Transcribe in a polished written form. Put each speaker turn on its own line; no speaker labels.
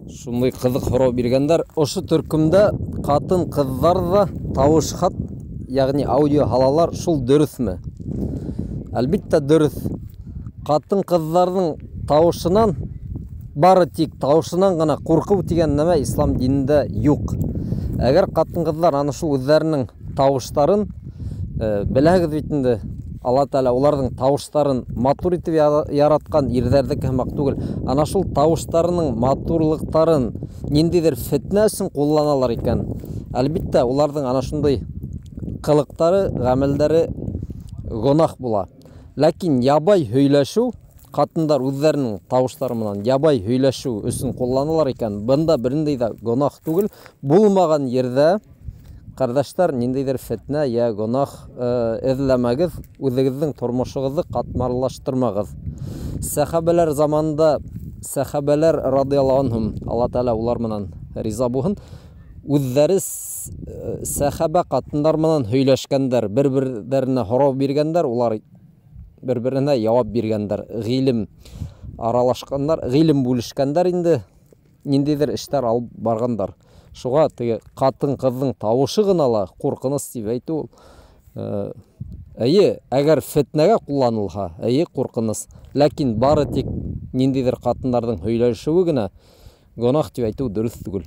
Шундай ҡыҙыҡ һорау биргәндәр. Ошо төркөмдә ҡатын-ҡыҙҙар ҙа тауыш хат, йәғни аудио һалалар, шул дөрөҫмө? Әлбиттә, дөрөҫ. Ҡатын-ҡыҙҙарҙың тауышынан, бары тик тауышынан ғына ҡурҡыу тигән нәмә ислам динендә юҡ. Әгәр ҡатын-ҡыҙҙар ана шул үҙҙәренең тауыштарын, беләһегеҙ бит инде, Алла Тәғәлә уларҙың тауыштарын матур итеп яратҡан, ирҙәрҙеке һымаҡ түгел. Ана шул тауыштарының матурлыҡтарын ниндәйҙер фетнә өсөн ҡулланалар икән, әлбиттә, уларҙың ана шундай ҡылыҡтары, ғәмәлдәре гонаһ була. Ләкин ябай һөйләшеү, ҡатындар үҙҙәренең тауыштары менән ябай һөйләшеү өсөн ҡулланалар икән, бында бер ниндәй ҙә гонаһ түгел. Булмаған ерҙә, ҡәрҙәштәр, ниндәйҙер фетнә йә гонаһ эҙләмәгеҙ, үҙегеҙҙең тормошоғоҙҙо ҡатмарлаштырмағыҙ. Сәхәбәләр заманында, сәхәбәләр радиаллаһу анһум, Алла Тәғәлә улар менән риза булһын, үҙҙәре сәхәбә ҡатындар менән һөйләшкәндәр, бер-берҙәренә һорау биргәндәр, улар бер-береһенә яуап биргәндәр, ғилем аралашҡандар, ғилем бүлешкәндәр инде, ниндәйҙер эштәр алып барғандар. Шуға теге ҡатын-ҡыҙҙың тауышы ғына ла ҡурҡыныс тип әйтеү ул, эйе, әгәр фетнәгә ҡулланылһа, эйе, ҡурҡыныс. Ләкин бары тик ниндәйҙер ҡатындарҙың һөйләшеүе генә гонаһ тип әйтеү дөрөҫ түгел.